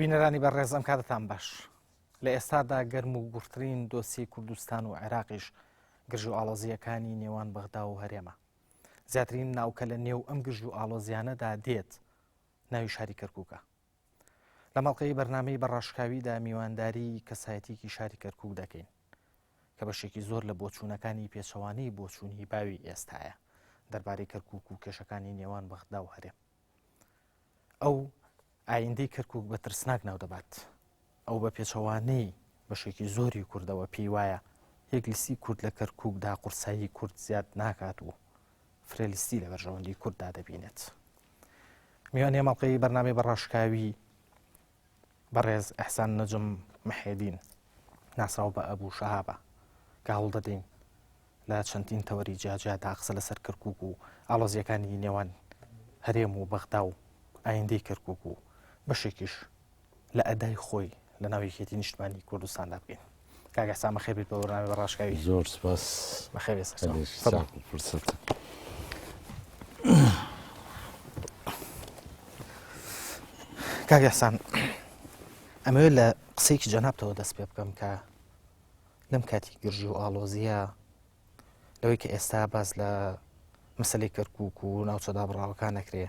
بینەرانی بەڕێز ئەم کاتتان باش لە ئێستادا گەرم و گوڕترین دۆسیەی کوردستان و عێراقیش گرژ و ئاڵۆزییەکانی نێوان بەغدا و هەرێمە زیاترین ناوکە لە نێو ئەم گرژ و ئاڵۆزیانەدا دێت ناوی شاری کەرکووکە لە مەڵقەی بەرنامەی بەڕاشکاویدا میوانداری کەسایەتیکی شاری کەرکووک دەکەین کە بەشێکی زۆر لە بۆچوونەکانی پێچەوانەی بۆچوونی باوی ئێستایە دەربارەی کەرکووک و کێشەکانی نێوان بەغدا و هەرێم. ئەو ئایندەی کەرکووک بە ترسناک ناودەبات. ئەو بە پێچەوانەی بەشێکی زۆری کوردەوە پێی وایە یەک لیستی کورد لە کەرکووکدا قورسایی کورد زیاد ناکات و فرە لیستی لە بەرژەوەندی کورددا دەبینێت. میوانی ئەم ئەڵقەی بەرنامەی بەڕاشکاوی بەڕێز ئەحسان نەجم محێدین ناسراو بە ئەبوو شەهابە کە هەوڵ دەدەین لە چەندین تەوەری جیاجیادا قسە لەسەر کەرکوک و ئاڵۆزیەکانی نێوان هەرێم و بەغدا و ئایندەی کەرکوک و بەشێکیش لە ئەدای خۆی لە ناو یەکێتی نیشتمانی کوردستاندا بکەین. کاک ئیحسان بەخێر بیت بە بەرنامەی بە ڕاشکاوی. زۆر سپاس. بەخێر بێ سەرچاو. فرسەت. کاک ئیحسان ئەمەوێت لە قسەیەکی جەنابتەوە دەست پێ بکەم کە لەم کاتی گرژی و ئاڵۆزیە لەوەی کە ئێستا باس لە مەسلەی کەرکک و ناوچە دابڕاوەکان نەکرێ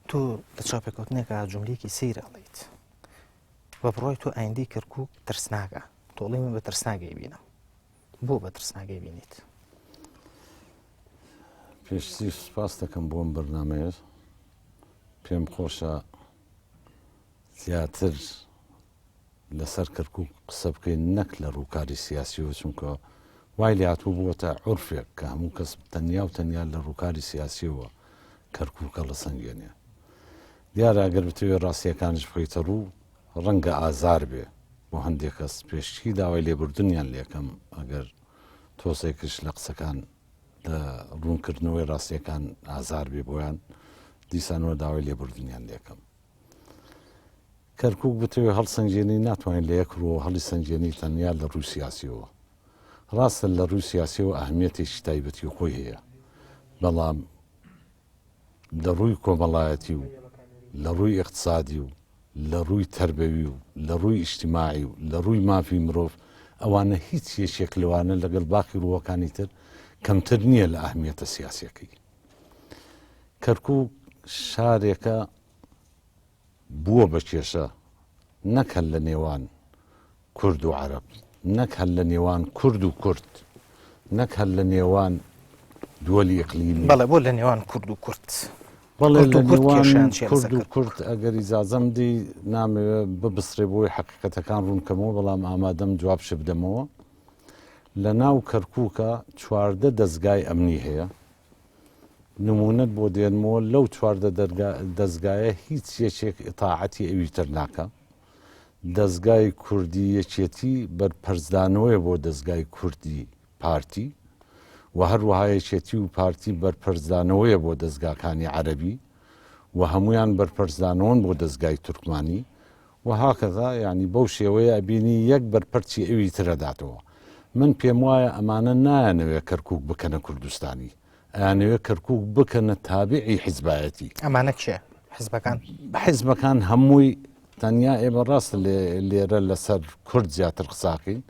تۆ لە چاپێکەوتنێکە جملەیەکی سیر ئەڵیت بە بڕای تۆ ئایندەی کەرکک ترسناکە تۆڵی من بە ترسناگەی بینم بۆ بە ترسناگەی بینیت پێشتری سپاس دەکەم بۆم بەرنمەیە پێم خۆشە زیاتر لەسەر کەرکوک قسە بکەین نەک لە ڕووکاری سیاسیەوە چونکە وای لێهاتوو بووەتە عورفێک کە هەموو کەس تەنیا و تەنیا لە ڕووکاری سیاسیەوە کەرکوک هەڵەسەنگێنێ. دیارە ئەگەر بتەوێ ڕاستیەکانیش بخەیتە ڕوو ڕەنگە ئازار بێ بۆ هەندێک کەس پێشکی داوای لێبوردنیان لێکەم ئەگەر تۆزێکش لە قسەکان لە ڕوونکردنەوەی ڕاستیەکان ئازار بێ بۆیان دیسانەوە داوای لێبوردنیان لێکەم. کەرکوک بتەوێ هەڵسەنگێنی ناتوانین لە یەک ڕووەوە هەڵیسەنگێنی تەنیا لە ڕووی سیاسیەوە. ڕاستە لە ڕووی سیاسیەوە ئەهمیەتێکی تایبەتی خۆی هەیە، بەڵام لە ڕووی کۆمەڵایەتی و لە ڕووی ئیقتسادی و لە ڕووی تەربەوی و لە ڕووی ئیجتیماعی و لە ڕووی مافی مرۆڤ ئەوانە هیچ یەکێک لەوانە لەگەڵ باقی ڕووەکانی تر کەمتر نییە لە ئەهمیەتە سیاسیەکەی. کەرکوک شارێکە بووە بە کێشە نەک هەر لە نێوان کورد و عەرەب، نەک هەر لە نێوان کورد و کورد، نەک هەر لە نێوان دووەلی ئیقلیمی. بەڵێ بۆ لە نێوان کورد و کورد؟ بەڵێ لە نێوان کورد و کورد ئەگەر ئیجازەم دی نامەوێ ببسرێ بۆی حەقیقەتەکان ڕوون کەمەوە بەڵام ئامادەم جواب بدەمەوە. لە ناو کەرکووکە 14 دەزگای ئەمنی هەیە. نموونەت بۆ دێنمەوە لەو 14 دەزگایە هیچ یەکێک ئیتاعەتی ئەوی تر ناکا. دەزگای کوردی یەکێتی بەرپەرچدانەوەیە بۆ دەزگای کوردی پارتی و هەروەها یەکێتی و پارتی بەرپەرچدانەوەیە بۆ دەزگاکانی عەرەبی و هەمویان بەرپەرچدانەوەن بۆ دەزگای تورکمانی و هاکەزا یانی بەو شێوەیە ئەبینی یەک بەرپەرچی ئەوی تر ئەداتەوە من پێموایە ئەمانە نایانەوێ کەرکوک بکەنە کوردستانی ئەیانەوێ کەرکوک بکەنە تابعی حیزبایەتی. ئەمانە کێ؟ حیزبەکان؟ حیزبەکان هەمووی تەنیا ئێمە ڕاستە لێرە لەسەر کورد زیاتر قساکەین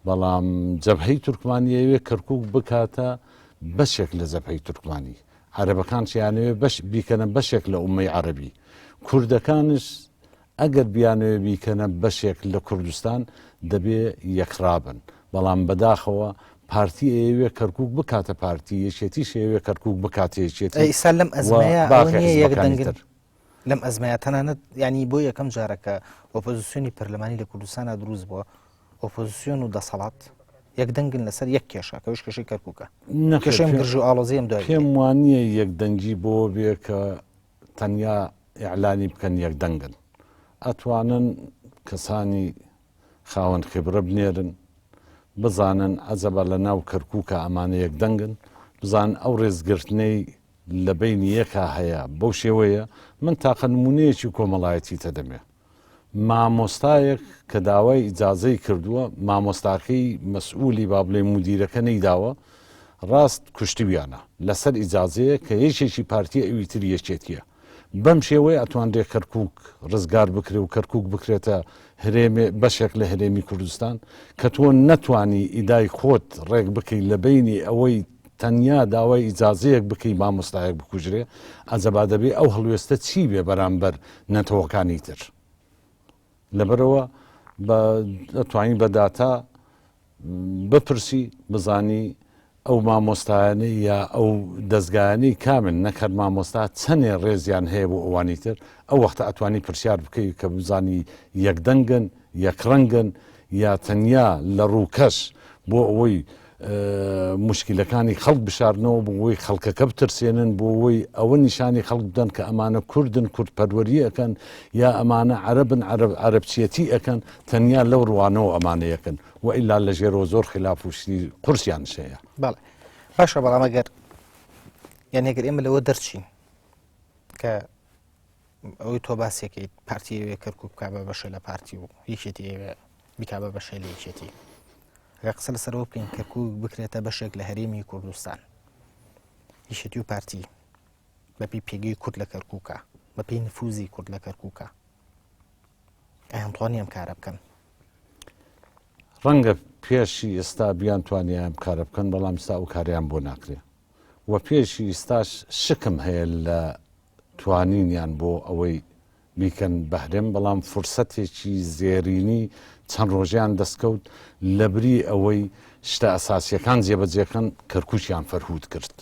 بەڵام جەبهەی تورکمانی ئەوێ کەرکوک بکاتە بەشێک لە جەبهەی تورکمانی عەرەبەکان چیانەوێ بەش بیکەنە بەشێک لە ئومەی عەرەبی کوردەکانش ئەگەر بیانەوێ بیکەنە بەشێک لە کوردستان دەبێ یەکڕابن، بەڵام بەداخەوە پارتی ئەیەوێ کەرکوک بکاتە پارتی، یەکێتیش ئەیەوێ کەرکوک بکاتە یەکێتی ئەی ئیستا لەم و ئەزمەیە ئەوە باقی نییە یەک حزبەکانی دەنگن تر. لەم ئەزمەیە تەنانەت یانی بۆ یەکەم جارە کە ئۆپۆزیسیۆنی پەرلەمانی لە کوردستانا دروست بووە ئۆپۆزیسیۆن و دەسەڵات یەک دەنگن لەسەر یەک کێشە کە ئەویش کێشەی کەرکوکە نەخێر کێشەی ئەم پێم گرژی و ئاڵۆزییەم دوای پێم وانییە یەک دەنگی بۆ بێ کە تەنیا ئیعلانی بکەن یەک دەنگن ئەتوانن کەسانی خاوەن خیبرە بنێرن بزانن عەجەبا لە ناو کەرکوکا ئەمانە یەک دەنگن بزان ئەو ڕێزگرتنەی لە بەینی یەکا هەیە بەو شێوەیە من تاقە نمونەیەکی کۆمەڵایەتی تەدەمێ مامۆستایەک کە داوای ئیجازەی کردووە مامۆستاکەی مەسئولی با بڵێ مدیرەکە نەیداوە ڕاست کوشتویانە لەسەر ئیجازەیە کە یەکێکی پارتی ئەوی تر یەکێتیە. بەم شێوەیە ئەتوانرێ کەرکوک ڕزگار بکرێ و کەرکوک بکرێتە هەرێمێ بەشێک لە هەرێمی کوردستان کە تۆ نەتوانی ئیدای خۆت ڕێک بکەی لە بەینی ئەوەی تەنیا داوای ئیجازەیەک بکەی مامۆستایەک بکوژرێ ئەجەبا دەبێ ئەو هەڵوێستە چی بێ بەرامبەر نەتەوەکانی تر لەبەرئەوە بە ئەتوانی بە داتا بپرسی بزانی ئەو مامۆستایانەی یا ئەو دەزگایانەی کامن نەک هەر مامۆستا چەنێ ڕێزیان هەیە بۆ ئەوانی تر ئەو وەختە ئەتوانی پرسیار بکەی کە بزانی یەکدەنگن یەکڕەنگن یا تەنیا لە ڕووکەش بۆ ئەوەی موشکیلەکانی خەڵک بشارنەوە بۆ ئەوەی خەڵکەکە بترسێنن بۆ ئەوەی ئەوە نیشانی خەڵک بدەن کە ئەمانە کوردن کورد پەروەری ئەکەن یا ئەمانە عەرەبن عەرەب عەرەبچیەتی ئەکەن تەنیا لەو ڕوانەوە ئەمانە یەکەن و ئیلا لە ژێرەوە زۆر خلاف و شتی قورسیانش هەیە. بەڵێ باشە بەڵام ئەگەر یعنی ئەگەر ئێمە لەوە دەرچین کە ئەوەی تۆ باسێکەیت پارتی ئەوێ کەرکک بک بە بەشە لە پارتی و یەکێتی ئەوێ بیکا بە بەشە لە یەکێتی ئەگەر قسە لەسەرەوە بکەین کەرکک بکرێتە بەشێک لە هەرێمی کوردستان یەکێتی و پارتی بەپی پێگەی کورد لە کەرکووکە بەپی نفوزی کورد لە کەرکووکە ئەیان توانی ئەم کارە بکەن ڕەنگە پێشی ئێستا بیان توانیان ئەم کارە بکەن بەڵام ئستا ئەو کاریان بۆ ناکرێ و پێشی ئیستاش شکم هەیە لە توانینیان بۆ ئەوەی بیکەن بە هەرێم، بەڵام فرسەتێکی زێرینی چەند ڕۆژیان دەستکەوت، لەبری ئەوەی شتە ئەساسیەکان جێبەجێکەن کەرکوکیان فەرهود کرد،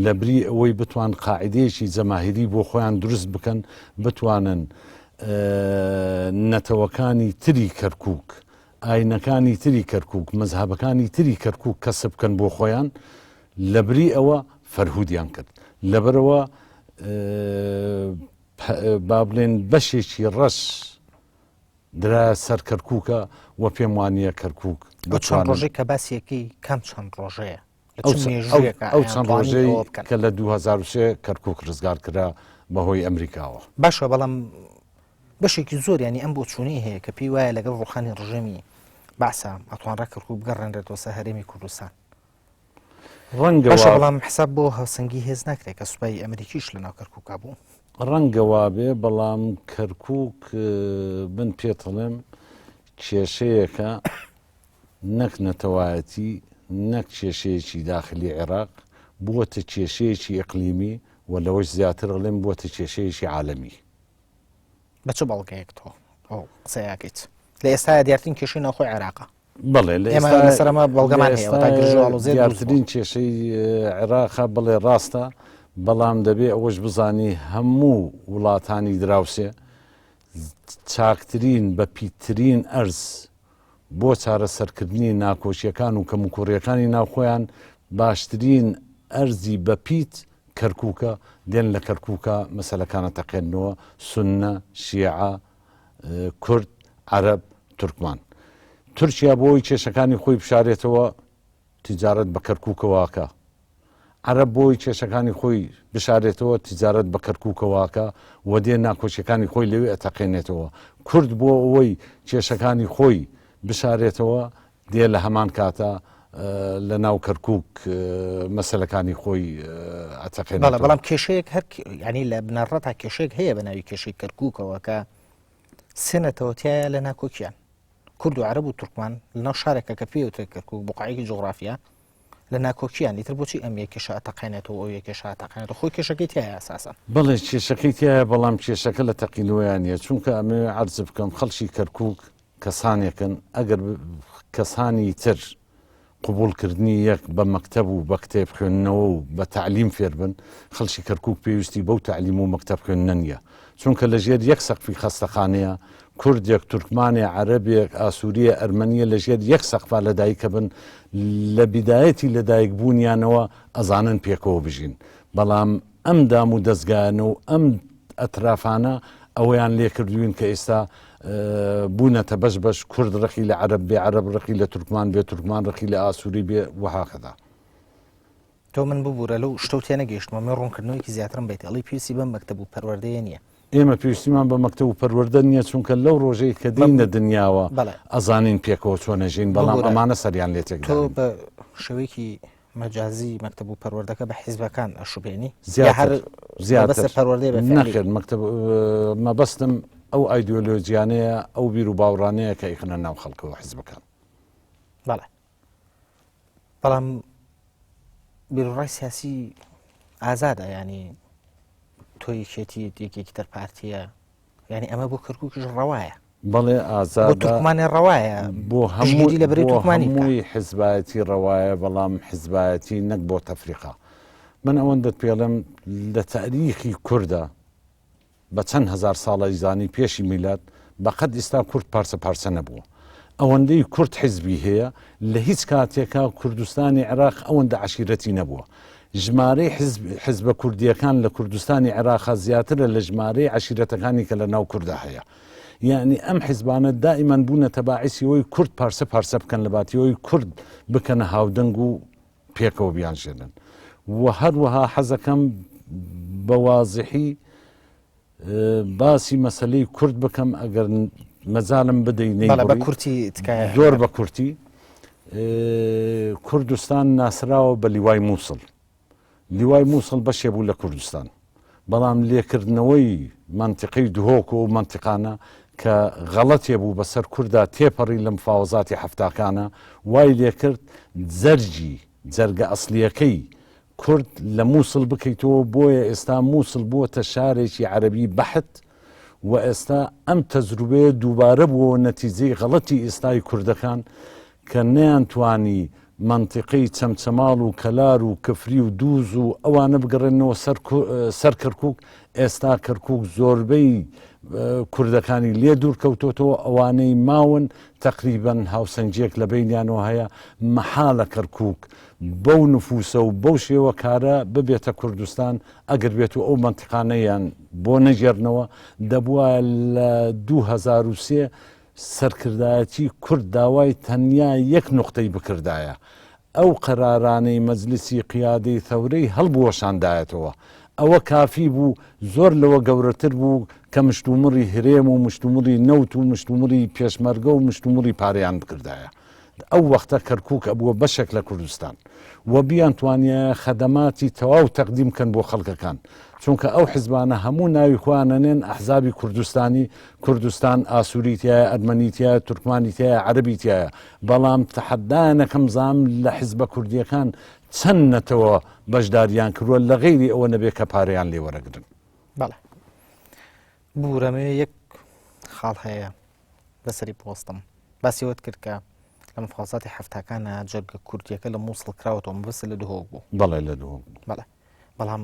لەبری ئەوەی بتوان قاعیدەیەکی جەماهیری بۆ خۆیان دروست بکەن بتوانن نەتەوەکانی تری کەرکوک، ئاینەکانی تری کەرکوک، مەزهەبەکانی تری کەرکوک کەسب بکەن بۆ خۆیان، لەبری ئەوە فەرهودیان کرد. لەبەرئەوە با بڵێن بەشێکی ڕەش درایە سەر کەرکووکە و پێم وانە کەرکووک بە چەند ڕۆژێک کە باسیەکەی کام چەند ڕۆژەیە ئەو چەند ڕۆژەی کە لە 2023 کەرکووک ڕزگار کرا بەهۆی ئەمریکاوە باشە بەڵام بەشێکی زۆر ینی ئەم بۆچوونەی هەیە کە پێی وایە لەگەڵ ڕوخانی ڕژێمی بەعسا ئەتوانرا کەرکووک بگەڕێنرێتەوە سەر هەرێمی کوردستان ڕەنگە باشە بەڵام حساب بۆ هاوسەنگی هێز ناکرێت کە سوپای ئەمریکیش لە ناو کەرکووکا بوو. ڕەنگە وابێ بەڵام کەرکووک من پێتەڵێم کێشەیەکە نەک نەتەوایەتی نەک کێشەیەکی داخلی عێراق بووەتە کێشەیەکی ئیقلیمی و لەوەش زیاتر ئەڵێم بووەتە کێشەیەکی عالەمی. بە چ بەڵگەیەک تۆ ئەو قسەیەکەیت لە ئێستایا دیارترین کێشەی ناوخۆی عێراقە. بەڵێ لە ئێمە لەسەر ئەمە بەڵگەمان هەیە تا گرژ و ئاڵۆزییە دروست بووە. دیارترین کێشەی عێراقە بەڵێ ڕاستە، بەڵام دەبێ ئەوەش بزانی هەموو وڵاتانی دراوسێ چاکترین بەپیتترین ئەرز بۆ چارەسەرکردنی ناکۆکیەکان و کەموکوڕیەکانی ناوخۆیان باشترین ئەرزی بەپیت کەرکوکە، دێن لە کەرکوکە مەسەلەکانە تەقێننەوە سوننە، شیعە، کورد، عەرەب، تورکمان. تورکیا بۆ ئەوەی کێشەکانی خۆی بشارێتەوە تیجارەت بە کەرکوکەوە ئەکا. عەرەب بۆ ئەوەی کێشەکانی خۆی بشارێتەوە تیجارەت بە کەرکوکەوە ئەکا و دێ ناکۆکیەکانی خۆی لەوێ ئەتەقێنێتەوە. کورد بۆ ئەوەی کێشەکانی خۆی بشارێتەوە دێ لە هەمان کاتا لە ناو کەرکوک مەسەلەکانی خۆی ئەتەقێنێتەوە. بەڵام کێشەیەک هەر ینی لە بنەڕەتا کێشەیەک هەیە بە ناوی کێشەی کەرکوکەوە کە سێ نەتەوە تایە لە ناکۆکیان کورد و عەرەب و تورکمان لەناو شارێکە کە پێی وترێت کەرکوک بقعێکی جوغرافیا لە ناکۆکیان ئیتر بۆچی ئەم یە کێشە ئەتەقێنێتەوە ئەو یە کێشە ئەتەقێنێتەوە خۆی کێشەکەی تایە ئەساسەن. بەڵێ کێشەکەی تایە بەڵام کێشەکە لە تەقینەوەیان نیە چونکە ئەمەوێ عەرز بکەم خەڵکی کەرکوک کەسانێکن ئەگەر کەسانی تر قبوڵکردنی یەک بە مەکتەب و بە کتێب خوێندنەوە و بە تەعلیم فێربن، خەڵکی کەرکوک پێویستی بەو تەعلیم و مەکتەب خوێندنە نییە. چونکە لە ژێر یەک سەقفی خەستەخانەیە، کوردێک، تورکمانێ، عەرەبێک، ئاسورییە، ئەرمەنییە لە ژێر یەک سەقفا لەدایکەبن، لە بیدایەتی لەدایکبوونیانەوە ئەزانن پێکەوە بژین. بەڵام ئەم دام و دەزگایانە و ئەم ئەترافانە ئەوەیان لێکردوین کە ئێستا بوونەتە بەش بەش کورد ڕقی لە عەرەب بێ عەرەب ڕقی لە تورکمان بێ تورکمان ڕقی لە ئاسووری بێ وهاکەدا. تۆ من ببوورە لەو شتەو تێنەگەیشتمە من ڕوونکردنەوەیەکی زیاترم بەیت ئەڵی پێویستی بەم مەکتەب و پەروەردەیە نییە. ئێمە پێویستیمان بە مەکتەب و پەروەردە نییە چونکە لەو ڕۆژەی کە دێینە دنیاوە ئەزانین پێکەوە چۆن ئەژین بەڵام ئەمانە سەریان لێ تۆ تێکداوین. بە شێوەیەکی. مەجازی مەکتەب و پەروەردەکە بە حیزبەکان ئەشوبێنی؟ زیاتر زیاتر پەروەردەی بە فعلی؟ نەخێر مەکتەب مەبەستم ئەو ئایدیۆلۆجیانەیە ئەو بیر و باوڕانەیە کە ئیخنە ناو خەڵکەوە حیزبەکان. بەڵێ بەڵام بیروڕای سیاسی ئازادە ینی تۆ یەکێتی یەکێکی تر پارتیە یعنی ئەمە بۆ کەرکووکیش ڕەوایە. بەڵێ ئازادە. بۆ تورکمانێ ڕەوایە. بۆ هەمووی لە بەرەی تورکمانی بکا. هەمووی حزبایەتی ڕەوایە بەڵام حزبایەتی نەک بۆ تەفریقە. من ئەوەندەت پێڵێم لە تاریخی کوردە بە چەند هەزار ساڵەی زانی پێشی میلاد بەقەد ئیستا کورد پارچە پارچە نەبووە. ئەوەندەی کورد حزبی هەیە لە هیچ کاتێکا کوردستانی عێراق ئەوەندە عەشیرەتی نەبووە. ژمارەی حزب حزبە کوردییەکان لە کوردستانی عێراقا زیاترە لە ژمارەی عەشیرەتەکانی کە لە ناو کوردا هەیە. یەعنی ئەم حزبانە دائیمەن بوونەتە باعیسی ئەوەی کورد پارچە پارچە بکەن لە باتی ئەوەی کورد بکەنە هاودەنگ و پێکەوە بیانژێنن. و هەروەها حەزەکەم بە وازحی باسی مەسەلەی کورد بکەم ئەگەر مەجالم بدەی نەیبڕی. بە کورتی تکایە. زۆر بە کورتی کوردستان ناسراوە بە لیوای مووسڵ. لیوای مووسڵ بەشێ بوو لە کوردستان. بەڵام لێکردنەوەی مەنتیقەی دهۆک و ئەو مەنتیقانە کە غەڵەتێ بوو بەسەر کوردا تێپەڕی لە مفاوەزاتی حەفتاکانە وای لێکرد جەرگی جەرگە ئەسڵییەکەی کورد لە موسڵ بکەیتەوە بۆیە ئێستا موسڵ بووەتە شارێکی عەرەبی بەحت و ئێستا ئەم تەجروبەیە دووبارە بووەوە نەتیجەی غەڵەتی ئێستای کوردەکان کە نەیانتوانی مەنتیقەی چەمچەماڵ و کەلار و کفری و دووز و ئەوانە بگەڕێنەوە سەر سەر کەرکوک ئێستا کەرکوک زۆربەی کوردەکانی لێ دوور کەوتۆتەوە ئەوانەی ماون تەقریبەن هاوسەنگیەک لە بەینیانەوە هەیە مەحالە کەرکوک بەو نفوسە و بەو شێوە کارە ببێتە کوردستان ئەگەر بێتو ئەو مەنتیقانەیان بۆ نەگێرنەوە دەبوایە لە 2003 سەرکردایەتی کورد داوای تەنیا یەک نوقتەی بکردایە ئەو قەرارانەی مەجلسی قیادەی ثەورەی هەڵبوەشاندایەتەوە ئەوە کافی بوو زۆر لەوە گەورەتر بوو کە مشتومڕی هرێم و مشتومڕی نەوت و مشتومڕی پێشمەرگە و مشتومڕی پارەیان بکردایە ئەو وەختە کەرکوک ئەبووە بەشێک لە کوردستان و بیانتوانیایە خەدەماتی تەواو تەقدیم کەن بۆ خەڵکەکان چونکە ئەو حزبانە هەموو ناوی خۆیان ئەنێن ئەحزابی کوردستانی کوردستان ئاسوری تایە ئەرمەنی تایە تورکمانی تایە عەرەبی تایە بەڵام تەحەدایانەکەم زام لە حزبە کوردیەکان چەند نەتەوە بەشداریان کردووە لە غەیری ئەوە نەبێ کە پارەیان لێ وەرەگرن. بەڵێ بورەمەوێ یەک خاڵ هەیە لەسەری بوەستم باسی ئەوەت کرد کە لە مفاوەزاتی حەفتاکانە جەرگە کوردیەکە لە مووسڵ کراوەتەوە مەبەست لە دهۆک بوو. بەڵێ لە دهۆک بوو. بەڵێ بەڵام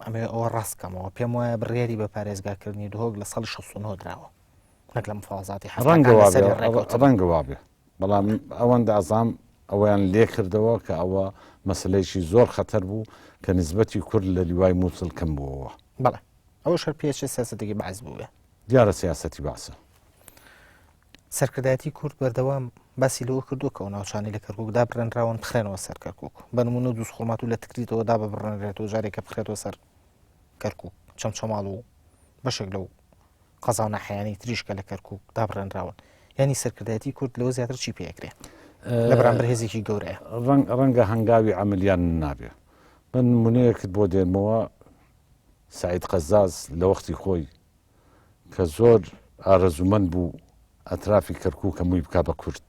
ئەمەوێ ئەوە ڕاست کەمەوە پێم وایە بڕیاری بە پارێزگاکردنی دهۆک لە ساڵی 69 دراوە نەک لە مفاوەزاتی ڕەنگە حەفتاکان وابێ لەسەری ڕێکەوتن. ڕەنگە وابێ بەڵام ئەوەندە ئەزام ئەوەیان لێکردەوە کە ئەوە مەسلەیەکی زۆر خەتەر بوو کە نسبەتی کورد لە لیوای مووسڵ کەم بووەوە. بەڵێ ئەوەش هەر پێچێ سیاسەتێکی بەعس بووبێ. دیارە سیاسەتی بەعسە. سەرکردایەتی کورد بەردەوام باسی لەوە کردووە کە ئەو ناوچانەی لە کەرکوک دابڕێنراون بخرێنەوە سەر کەرکوک بە نمونە دووزخورماتوو لە تکریتەوە داببڕێنرێتەوە جارێکە بخرێتەوە سەر کەرکوک چەمچەماڵ و بەشێک لەو قەزا و ناحیانەی تریش کە لە کەرکوک دابڕێنراون یعنی سەرکردایەتی کورد لەوە زیاتر چی پێکرێ لە بەرامبەر هێزێکی گەورەیە ڕەنگە هەنگاوی عملیان نابێ من نمونەیەکت بۆ دێنمەوە سەعید قەزاز لە وەختی خۆی کە زۆر ئارەزوومەند بوو ئەترافی کەرکووک هەمووی بکا بە کورد،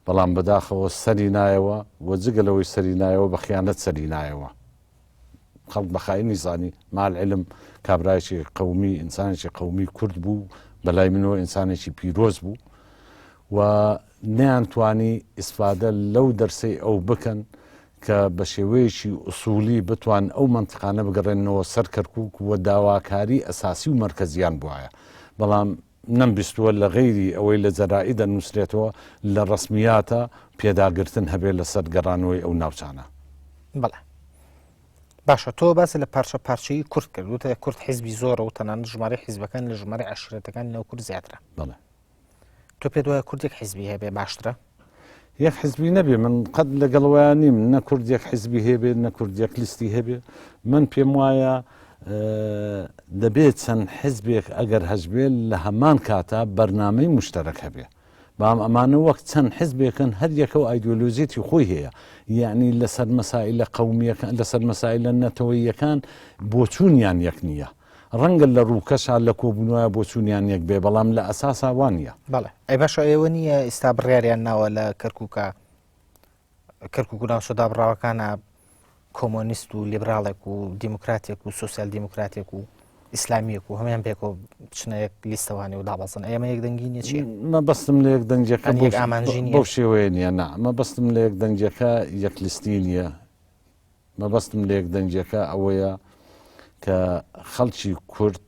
بەڵام بەداخەوە سەری نایەوە و جگە لەوەی سەری نایەوە بە خیانەت سەری نایەوە. خەڵک بە خاینی زانی، مع العلم کابرایەکی قەومی، ئینسانێکی قەومی کورد بوو، بەلای منەوە ئینسانێکی پیرۆز بوو و نەیانتوانی ئیسفادە لەو دەرسەی ئەو بکەن کە بە شێوەیەکی ئوسولی بتوان ئەو مەنتیقانە بگەڕێننەوە سەر کەرکوک و داواکاری ئەساسی و مەرکەزیان بوایە بەڵام نەمبیستووە لە غەیری ئەوەی لە جەرائید ئەنووسرێتەوە لە ڕەسمیاتا پێداگرتن هەبێ لە سەر گەڕانەوەی ئەو ناوچانە. بەڵێ. باشە تۆ باست لە پارچە پارچەیی کورد کرد وتت کورد حیزبی زۆرە و تەنانەت ژمارەی حیزبەکان لە ژمارەی عەشیرەتەکانی ناو کورد زیاترە. بەڵێ. تۆ پێت وایە کورد یەک حیزبی هەبێ باشترە؟ یەک حیزبی نەبێ من قەت لەگەڵ وەیا نیم نە کورد یەک حیزبی هەبێ نە کورد یەک لیستی هەبێ من پێم وایە دەبێت چەند حیزبێک ئەگەر هەشبێ لە هەمان کاتا بەرنامەی مشتەرەک هەبێ. بەڵام ئەمانە وەک چەند حزبێکن هەر یەکە و ئایدیۆلۆژیەتی خۆی هەیە یعنی لەسەر مەسائلە قەومیەکان لەسەر مەسائلە نەتەوەییەکان بۆچوونیان یەک نییە ڕەنگە لە ڕووکەشا لە کۆبوونەوە بۆچوونیان یەک بێ بەڵام لە ئەساسا وا نییە. بەڵێ ئەی باشە ئێوە نییە ئیستا بڕیاریان ناوە لە کەرکووکە کەرکوک و ناوچە دابڕاوەکانە کۆمۆنیست و لیبراڵێک و دیموکراتێک و سوسیال دیموکراتێک و ئیسلامیەک و هەمان پێکەوە بچنە یەک لیستەوانی و دابەزن ئێمە یەک دەنگی نیە چیە؟ مەبەستم لە یەک دەنگیەکە یەک ئامانجی نیە بەو شێوەیە نیە نا مەبەستم لە یەک دەنگیەکە یەک لیستی نیە مەبەستم لە یەک دەنگیەکە ئەوەیە کە خەڵکی کورد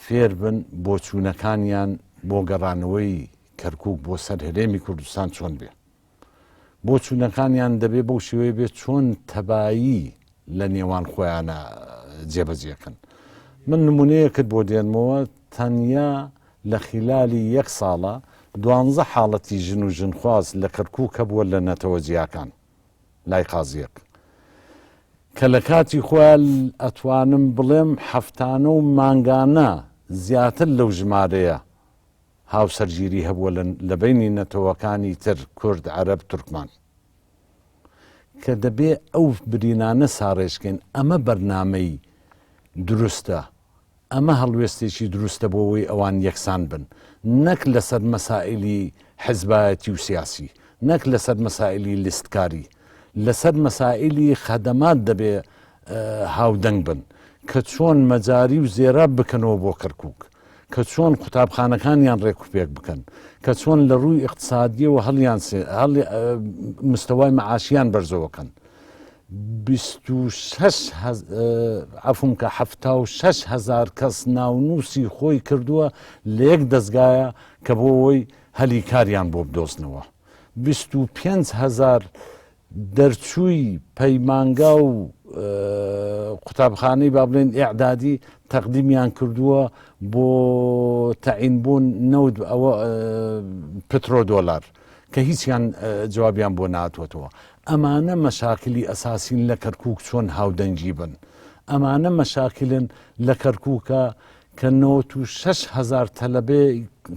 فێر بن بۆچوونەکانیان بۆ گەڕانەوەی کەرکک بۆ سەر هەرێمی کوردستان چۆن بێ بۆچوونەکانیان دەبێ بەو شێوەیە بێت چۆن تەبایی لە نێوان خۆیانە جێبەجێکەن. من نمونەیەکت بۆ دێنمەوە تەنیا لە خیلالی یەک ساڵە دوانزە حاڵەتی ژن و ژنخواز لە کەرکوک هەبووە لە نەتەوە جیاکان لای قازیەک کە لە کاتی خۆیان ئەتوانم بڵێم هەفتانە و مانگانە زیاتر لەو ژمارەیە هاوسەرگیری هەبووە لە بەینی نەتەوەکانی تر، کورد، عەرەب، تورکمان. کە دەبێ ئەو برینانە ساڕێژ کەین، ئەمە بەرنامەی دروستە، ئەمە هەڵوێستێکی دروستە بۆ ئەوەی ئەوان یەکسان بن، نەک لەسەر مەسائیلی حزبایەتی و سیاسی، نەک لەسەر مەسائیلی لیستکاری، لەسەر مەسائیلی خەدەمات دەبێ هاودەنگ بن، کە چۆن مەجاری و زێراب بکەنەوە بۆ کەرکووک. کە چۆن قوتابخانەکانیان ڕێکوپێک بکەن، کە چۆن لە ڕووی ئیقتسادیەوە هەڵیان مستەوای مەعاشیان بەرزەوە کەن. 26 عەفوم کە 76 هەزار کەس ناونووسی خۆی کردووە لە یەک دەزگایە کە بۆ ئەوەی هەلی کاریان بۆ بدۆزنەوە. 25 هەزار دەرچووی پەیمانگا و قوتابخانەی با بڵێن ئیعدادی تەقدیمیان کردووە بۆ تەعین بوون نەوت ئەوە پترۆ دۆلار کە هیچیان جوابیان بۆ ناتوەتەوە ئەمانە مەشاکلی ئەساسین لە کەرکک چۆن هاودەنگی بن ئەمانە مەشاکلن لە کەرکووکە کە 96 هەزار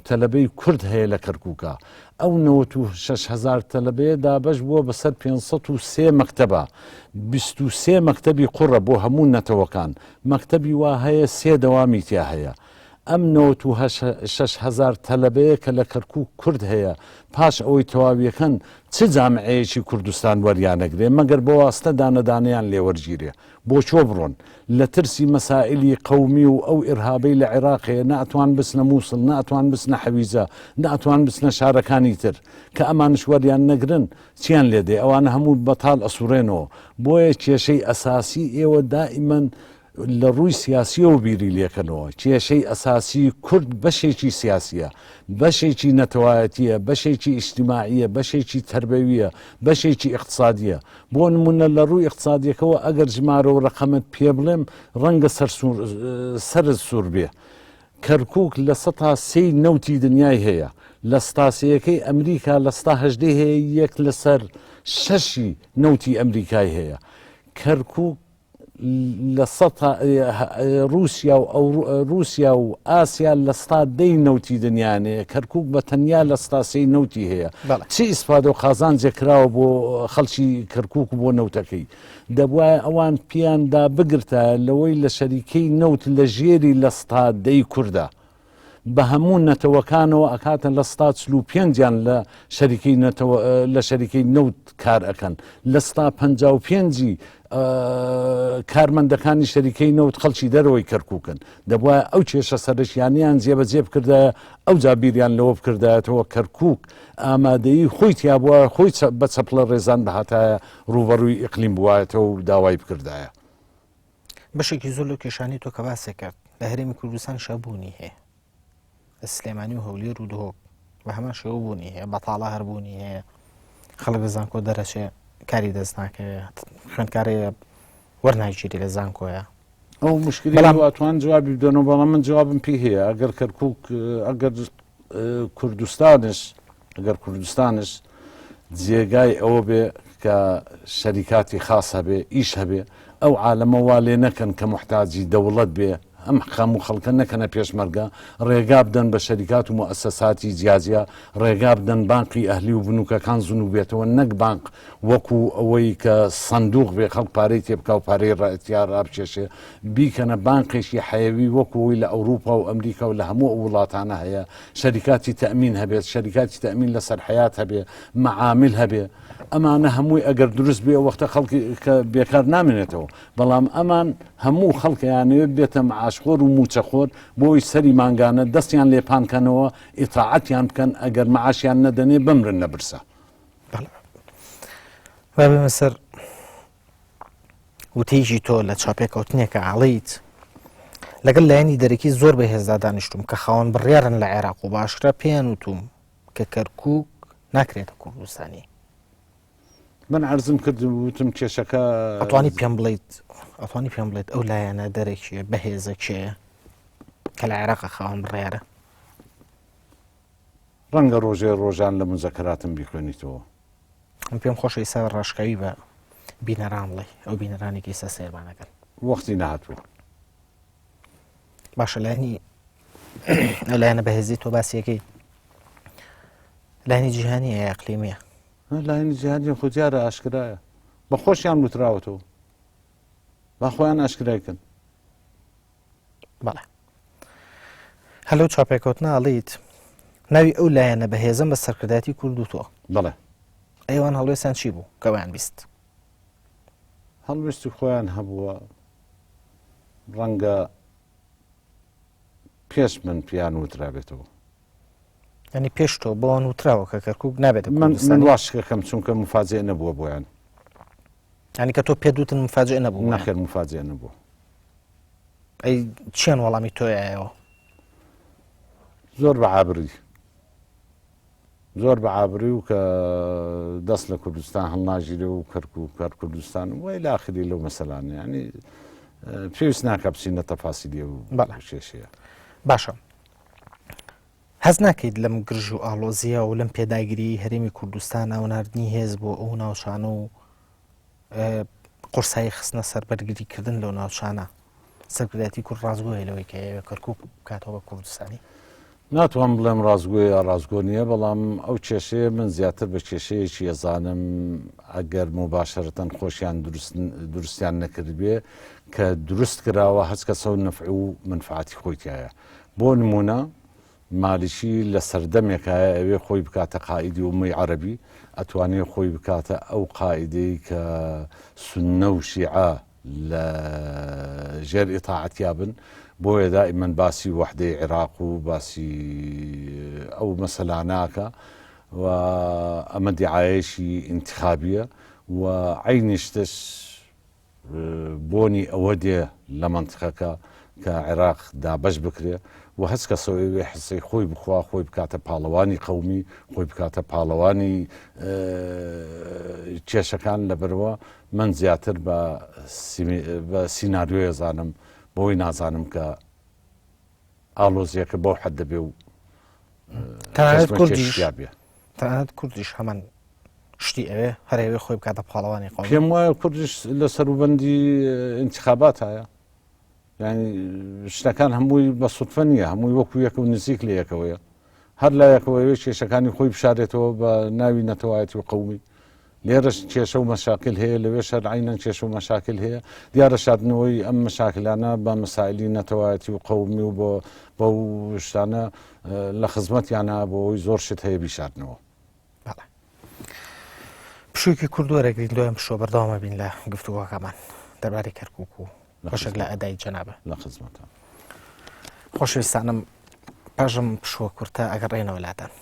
تەلەبەی کورد هەیە لە کەرکووکا، ئەو 96 هەزار تەلەبەیە دابەش بووە بەسەر 503 مەکتەبا، 23 مەکتەبی قوڕە بۆ هەموو نەتەوەکان، مەکتەبی وا هەیە سێ دەوامی تیا هەیە. ئەم 96 هەزار تەلەبەیە کە لە کەرکووک کورد هەیە، پاش ئەوەی تەواویەکەن چ جامعەیەکی کوردستان وەریانەگرێ مەگەر بە واستە دانە دانەیان لێ وەرگیرێ؟ بۆ کوێ بڕۆن؟ لە ترسی مەسائیلی قەومی و ئەو ئیرهابەی لە عێراق هەیە نە ئەتوان بچنە موسڵ، نە ئەتوان بچنە حەویجە، نە ئەتوان بچنە شارەکانی تر. کە ئەمانش وەریان نەگرن چیان لێ دێ؟ ئەوانە هەموو بەتاڵ ئەسوڕێنەوە. بۆیە کێشەی ئەساسی ئێوە دائیمەن لە ڕووی سیاسیەوە بیری لێکەنەوە. کێشەی ئەساسی کورد بەشێکی سیاسیە، بەشێکی نەتەوایەتیە، بەشێکی ئیجتیماعیە، بەشێکی تەربەویە، بەشێکی ئیقتسادیە. بۆ نمونە لە ڕووی ئیقتسادیەکەوە ئەگەر ژمارە و ڕەقەمت پێ بڵێم ڕەنگە سەرت سوور بێ. کەرکوک 3% نەوتی دنیای هەیە، لە ستاسەیەکەی ئەمریکا 18% هەیە یەک لەسەر شەشی نەوتی ئەمریکای هەیە. کەرکوک لە سەتا رووسیا و رووسیا و ئاسیا لە ستا دەی نەوتی دنیاان هەیە کەرکک بە تەنیا لە ستاسی نەوتی هەیە چی ئیسفادە و قازانجێک کراوە بۆ خەڵکی کەرکک و بۆ نەوتەکەی دەبواە ئەوان پیاندا بگرتە لەوەی لە شەریکەی نەوت لە ژێری لە ستا دەی کوردە بە هەموو نەتەوەکانەوە ئەکاتە لە ستا 45یان لە شەریکەی نەتەوە لە شەریکەی نەوت کار ئەکەن لە ستا 55ی کارمەندەکانی شەریکەی نەوت خەڵکی دەرەوەی کەرکوکن دەبواە ئەو کێشە سەرەکیانیان جێبەجێ بکردایە ئەو جا بیریان لەوە بکردایەتەوە کەرکک ئامادەیی خۆی تیابووە خۆی بە چەپڵە ڕێزان بهاتایە ڕووبەڕووی ئیقلیم بوایەتەوە و داوای بکردایە. بەشێکی زۆر لەو کێشانەی تۆ کە باسێ کرد لە هەرێمی کوردستان شەبوونی هەیە لە سلێمانی و هەولێر و دهۆک بە هەمان شێوە بوونی هەیە بەتاڵە هەربوونی هەیە خەڵک لە زانکۆ دەرەچێ کاری دەست ناکەوێت خوێندکارەیە وەرناگیری لە زانکۆیە ئەو مشکلی بەڵام ئەتوان جوابی بدەنەوە بەڵام من جوابم پێ هەیە ئەگەر کەرکک ئەگەر کوردستانش ئەگەر کوردستانش جێگای ئەوە بێ کە شەریکاتی خاص هەبێ ئیش هەبێ ئەو عالەمە وا لێ نەکەن کە محتاجی دەوڵەت بێ. ئەم هەموو خەڵکە نەکەنە پێشمەرگە، ڕێگا بدەن بە شەریکات و موئەسەساتی جیاجیا، ڕێگا بدەن بانقی ئەهلی و بنوکەکان زنوو بێتەوە نەک بانق وەکو ئەوەی کە سندوق بێ خەڵک پارەی تێ بکا و پارەی تیا ڕابکێشێ، بیکەنە بانقێکی حەیەوی وەکو ئەوەی لە ئەوروپا و ئەمریکا و لە هەموو ئەو وڵاتانە هەیە، شەریکاتی تەئمین هەبێت، شەریکاتی تەئمین لەسەر حەیات هەبێ، مەعامل هەبێ. ئەمانە هەمووی ئەگەر دروست بێ وەختە خەڵکی کە بێکار نامێنێتەوە بەڵام ئەمان هەموو خەڵکیانەوێت بێتە معاشخۆر و موچەخۆر بۆی سەری مانگانە دەستیان لێ پانکەنەوە ئیتاعەتیان بکەن ئەگەر معاشیان نەدەنێ بمرن لە برسا. با بێمە سەر وتەیەکی تۆ لە چاپێکەوتنێکە ئاڵیت لەگەڵ لایەنی دەرەکی زۆر بەهێزدا دانیشتوم کە خاوەن بڕیارن لە عێراق و باشترا پێیان وتوم کە کەرکوک ناکرێتە کوردستانی. من عەرزم کرد وتم کێشەکە ئەتوانی پێم بڵیت ئەتوانی پێم بڵێت ئەو لایەنە دەرەکیە بەهێزە کێیە کە لە عێراق خاوەن بڕیارە؟ ڕەنگە ڕۆژێ ڕۆژان لە مزەکەراتم بیخوێنیتەوە. من پێم خۆشە ئیسا ڕاشکاوی بە بینەران بڵێ ئەو بینەرانێکی ئیسا سەیرمانەکەن. وەختی نەهاتووە. باشە لایەنی ئەو لایەنە بەهێزی تۆ باسیەکەی لایەنی جیهانیە یا ئەقلیمیە؟ لایەنی جیهانی خۆ دیارە ئاشکرایە بە خۆشیان وتراوەتەوە با خۆیان ئاشکرای کەن. بەڵێ هەلو چاپێکەوتنە ئەڵیت ناوی ئەو لایەنە بەهێزم بە سەرکردایەتی کورد و تۆ. بەڵێ. ئەیوان هەڵوێستیان چی بوو کەوایان 20؟ هەڵوێستی خۆیان هەبووە ڕەنگە پێش من پیان وترابێتەوە. ینی پێش تۆ بۆوان وتراوە کە کەرکک نابێت من واشکەکەم چونکە مفاجئ نەبووە بۆیان. ینی کە تۆ پێ دوتن مفاجئ نەبوو؟ نەخێر مفاجئ نەبوو. ئەی چیان وەڵامی تۆیایەوە؟ زۆر بە عابری زۆر بە ئابروی و کە دەست لە کوردستان هەڵناگیرێ و کەرکوک هەر کوردستان و ئیلا ئاخری لەو مەسەلانە یانی پێویست ناکە بچینە تەفاسیلی ئەو بەڵێ. کێشەیە. باشە هەست ناکەیت لەم گرژ و ئاڵۆزیە و لەم پێداگریی هەرێمی کوردستانە و ناردنی هێز بۆ ئەو ناوچانە و قورسایی خستنە سەر بەرگریکردن لەو ناوچانە سەرکردایەتی کورد ڕاستگۆیە لەوەی کە ئەیەوێ کەرکوک بکاتەوە بە کوردستانی؟ ناتوانم بڵێم ڕاستگۆیە یا ڕاستگۆ نییە، بەڵام ئەو کێشەیە من زیاتر بە کێشەیەکی ئەزانم ئەگەر موباشەرەتەن خۆشیان دروستیان نەکردبێ کە دروست کراوە هەچ کەسە و نەفع و مەنفعەتی خۆی تایە. بۆ نمونە مالیکی لە سەردەمێکایە ئەوێ خۆی بکاتە قائیدی ئوممەی عەرەبی، ئەتوانێ خۆی بکاتە ئەو قائیدەی کە سوننە و شیعە لە ژێر ئیتاعەتیا بن، بۆیە دائیمەن باسی وەحدەی عیراق و باسی ئەو مەسەلانە ئەکا و ئەمە دیعایەیەکی ئینتخابیە و عەینی شتش بۆنی ئەوە دێ لە مەنتقەکە کە عێراق دابەش بکرێ و هەچ کەسەوە ئەوێ حسەی خۆی بخوا خۆی بکاتە پاڵەوانی قەومی خۆی بکاتە پاڵەوانی کێشەکان لەبەرەوە من زیاتر بە سیناریۆیە زانم بۆی نازانم کە ئاڵۆزیەکە بەو حەدە بێ و تەنانەت کوردیش تەنانەت کوردیش هەمان شتی ئەوێ هەر ئەوێ خۆی بکاتە پاڵەوانی قەوم. پێم وایە کوردیش لە سەروبەندی ئینتخابات هەیە یعنی شتەکان هەمووی بە سوتفە نییە هەمووی وەکو یەکە و نزیک لە یەکەوەیە هەر لایەکەوە ئەوێ کێشەکانی خۆی بشارێتەوە بە ناوی نەتەوایەتی و قەومی لێرەش کێشە و مەشاکل هەیە لەوێش هەر عەینەن کێشە و مەشاکل هەیە دیارە شاردنەوەی ئەم مەشاکلانە بە مەسائلی نەتەوایەتی و قەومی و بۆ بەو شتانە لە خزمەتیانە بۆ ئەوەی زۆر شت هەیە بیشارنەوە. بەڵێ پشوویەکی کورد وەرەگرین دوای ئەم پشووە بەردەوامە بین لە گفتوگۆکەمان دەربارەی کەرکوک و بەشێک لە ئەدای جەنابە لە خزمەتە. خۆشەویستانم پاژم پشووە کورتە ئەگەڕێنەوە لاتان.